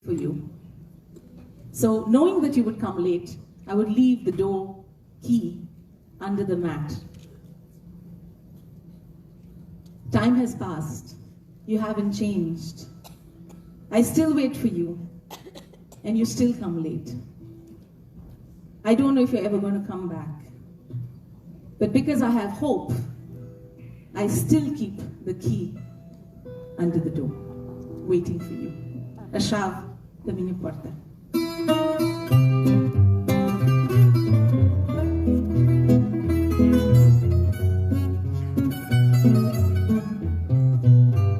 For you. So knowing that you would come late, I would leave the door key under the mat. Time has passed. You haven't changed. I still wait for you, and you still come late. I don't know if you're ever going to come back. But because I have hope, I still keep the key under the door, waiting for you. A chave da minha porta.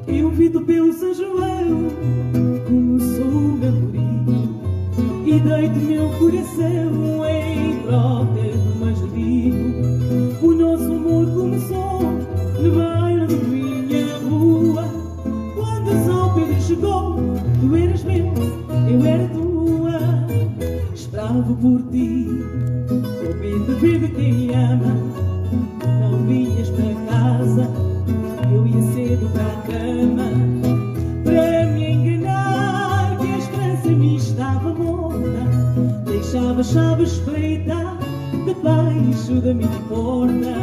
Eu vi-te pelo São João, começou o meu perigo, e dei-te meu coração em troca de manjerico. O nosso amor começou no bairro de minha rua. Quando São Pedro chegou, tu eras meu, eu era tua. Esperava por ti, com medo de ver quem ama. Não vinhas para casa, eu ia cedo para a cama. Para me enganar que a esperança em mim estava morta, deixava a chave espreitar debaixo da minha porta.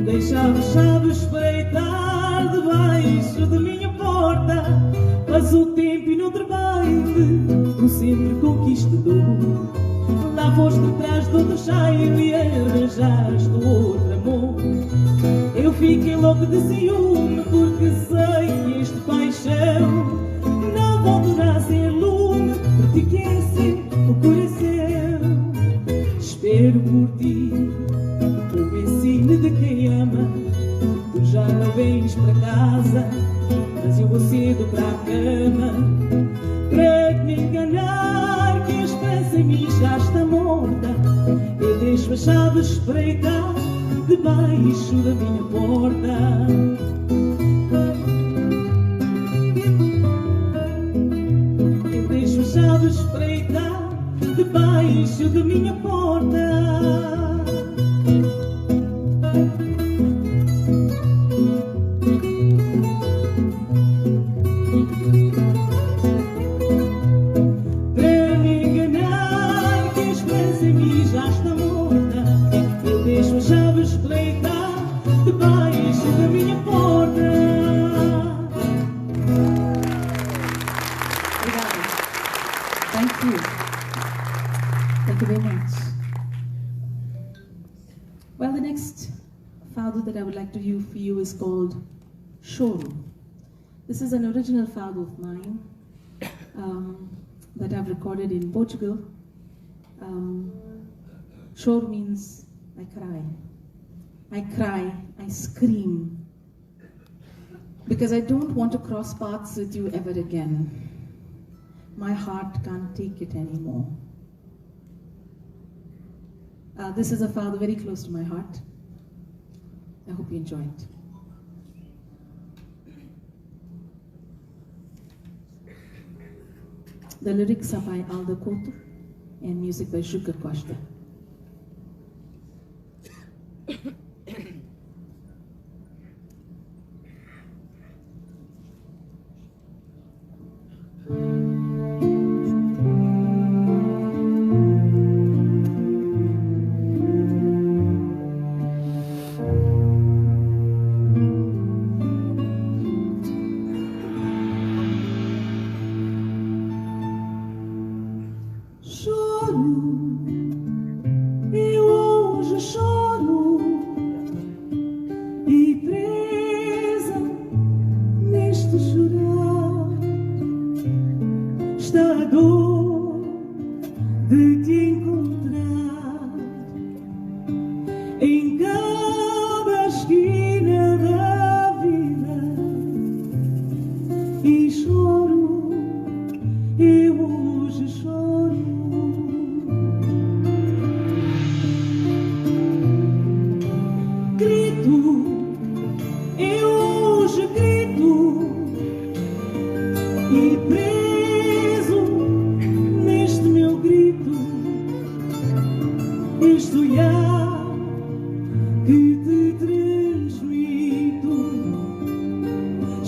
Deixava a chave espreitar debaixo da minha porta. Passou o tempo e noutro baile, tu sempre conquistador, lá foste atrás de outro cheiro e arranjaste outro amor. Eu fiquei louco de ciúme, porque sei que este paixão não voltará a ser lume, porque te aquece o coração. Espero por ti, o ensino de quem ama. Tu já não vens para casa, mas eu vou cedo para a cama. Para te me enganar que a esperança em mim já está morta, eu deixo a chave espreitar debaixo da minha porta. Eu deixo a chave espreitar debaixo da minha porta. Para me enganar que a esperança em mim já está morta, eu deixo a chave espreitar debaixo da minha porta. Obrigada. Thank you. Thank you very much. Well, the next fado that I would like to do for you is called Choro. This is an original fado of mine that I've recorded in Portugal. Choro means I cry. I cry, I scream, because I don't want to cross paths with you ever again. My heart can't take it anymore. This is a fado very close to my heart. I hope you enjoy it. The lyrics are by Alda Couto and music by Juca Costa. Choro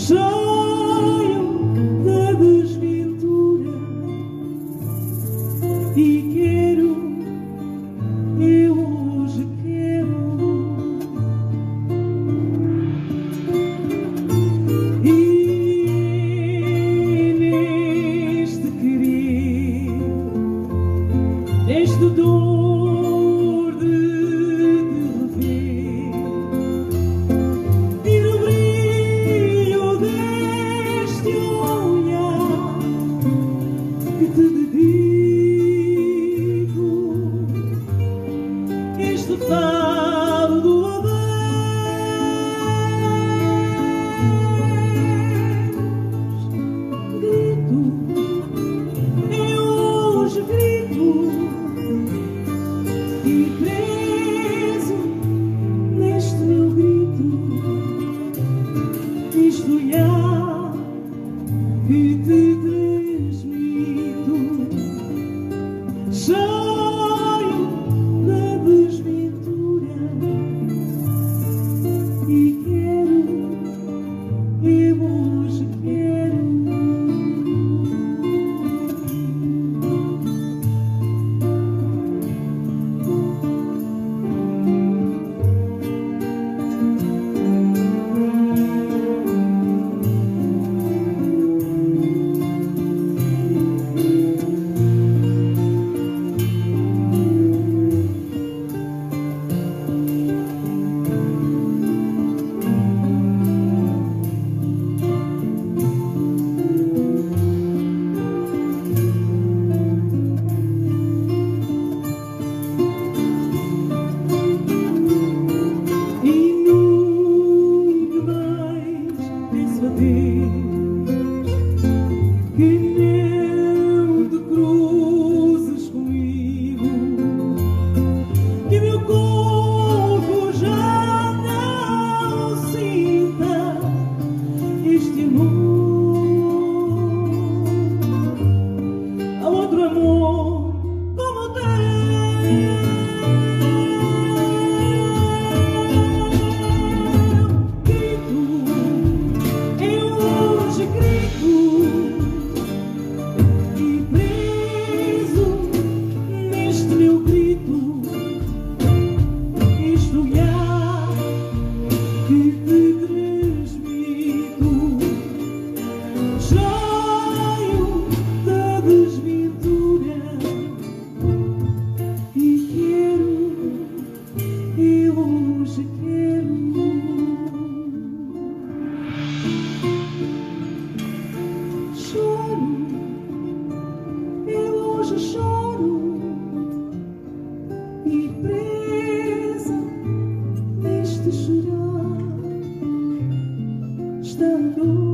Cheio de desventura e quero, eu hoje quero. E neste querer, neste dor de te rever, e no brilho deste olhar que te dedico, este fado do adeus. Grito, eu hoje grito, e preso neste meu grito, este olhar que te transmito, cheio de desventura, e quero, eu hoje quero. E nunca mais penso a Deus que não te cruzes comigo, que meu corpo já não sinta este amor, há outro amor como o teu. Grito, eu hoje grito, e preso neste meu grito, este olhar que te transmito, cheio de desventura, e quero, eu hoje quero. Choro, eu hoje choro, e presa neste chorar está a dor.